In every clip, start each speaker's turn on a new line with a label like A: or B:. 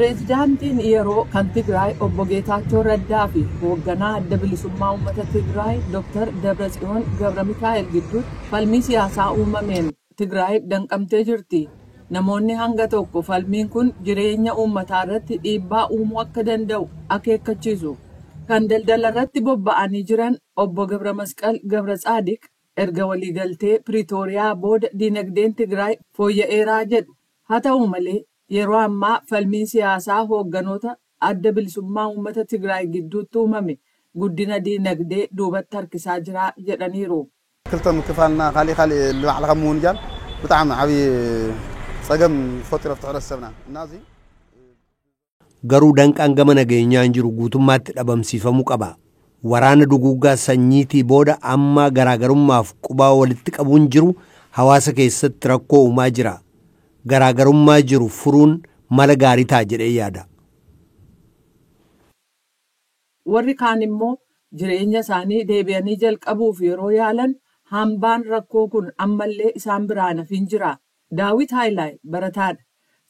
A: Pireezidaantiin yeroo kan Tigraay obbo Geetaachoo Raddaa fi hoogganaa adda bilisummaa uummata Tigraay Dr. Dabratsiyoon Gabra Mikaa'el gidduutti falmii siyaasaa uumameen Tigraay danqamtee jirti. Namoonni hanga tokko falmiin kun jireenya uummataa irratti dhiibbaa uumuu akka danda'u akeekkachiisu. Kan daldala irratti bobba'anii jiran obbo Gabra Masqal Gabra Tsaadiq erga waliigaltee Piriitooriyaa booda dinagdeen Tigraay fooyya'eeraa jedhu. Haa ta'u malee yeroo ammaa falmiin siyaasaa hoogganoota adda bilisummaa uummata Tigraay gidduutti uumame guddina diinagdee duubatti harkisaa jira jedhaniiru.
B: ክልተ ምክፋልና ካሊእ ካሊእ ንባዕልካ ምውንጃል ብጣዕሚ ዓብዪ ፀገም ፈጢሩ ኣብቲ ሕብረተሰብና እና እዚ
C: Garuu danqaan gama nageenyaan jiru guutummaatti dhabamsiifamuu qaba. Waraana duguuggaa sanyiitii booda amma garaagarummaaf qubaa walitti qabuun jiru hawaasa keessatti rakkoo uumaa jira. Garaagarummaa jiru furuun mala gaarii ta'a jedhee yaada.
A: Warri kaan immoo jireenya isaanii deebi'anii jalqabuuf yeroo yaalan hambaan rakkoo kun ammallee isaan biraan hafin jira. Daawit Haayilaay barataadha.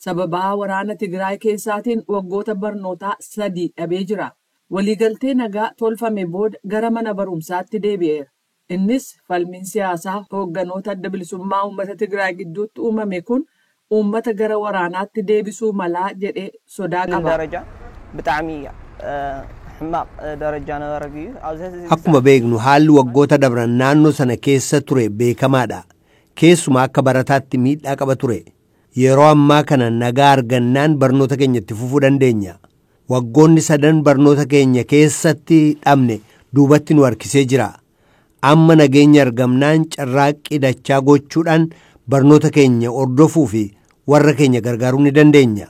A: Sababaa waraana Tigraay keessaatiin waggoota barnootaa 3 dhabee jira. Waliigaltee nagaa tolfame booda gara mana barumsaatti deebi'eera. Innis falmiin siyaasaa hoogganoota adda bilisummaa uummata Tigraay gidduutti uumame kun uummata gara waraanaatti deebisuu malaa jedhee sodaa qaba.
D: ደረጃ ብጣዕሚ ሕማቅ ደረጃ ነበረ እዩ ኣብዚ ሕዚ
C: Akkuma beeknu haalli waggoota dabran naannoo sana keessa ture beekamaadha. Keessumaa akka barataatti miidhaa qaba ture. Yeroo ammaa kana nagaa argannaan barnoota keenya itti fufuu dandeenya. Waggoonni sadan barnoota keenya keessatti dhabne duubatti nu harkisee jira. Amma nageenya argamnaan carraaqqii dachaa gochuudhaan barnoota keenya hordofuu fi warra keenya gargaaruu ni dandeenya.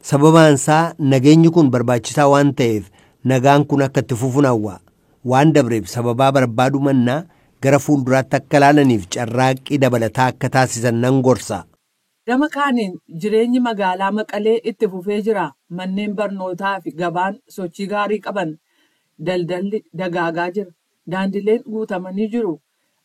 C: Sababaan isaa nageenyi kun barbaachisaa waan ta'eef nagaan kun akka itti fufu hawwa. Waan dabreef sababaa barbaadu mannaa gara fuulduraatti akka ilaalaniif carraaqqii dabalataa akka taasisan nan gorsa.
A: Gama kaaniin jireenyi magaalaa Maqalee itti fufee jira. Manneen barnootaa fi gabaan sochii gaarii qaban. Daldalli dagaagaa jira. Daandileen guutamanii jiru.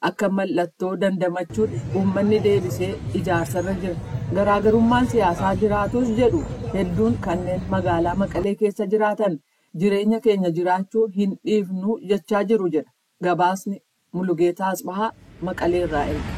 A: Akka mallattoo dandamachuutti uummanni deebisee ijaarsarra jira. Garaagarummaan siyaasaa jiraatus jedhu hedduun kanneen magaalaa Maqalee keessa jiraatan jireenya keenya jiraachuu hin dhiifnu jechaa jiru jedha. Gabaasni Mulugeetaa Asbahaa Maqalee irraa erge.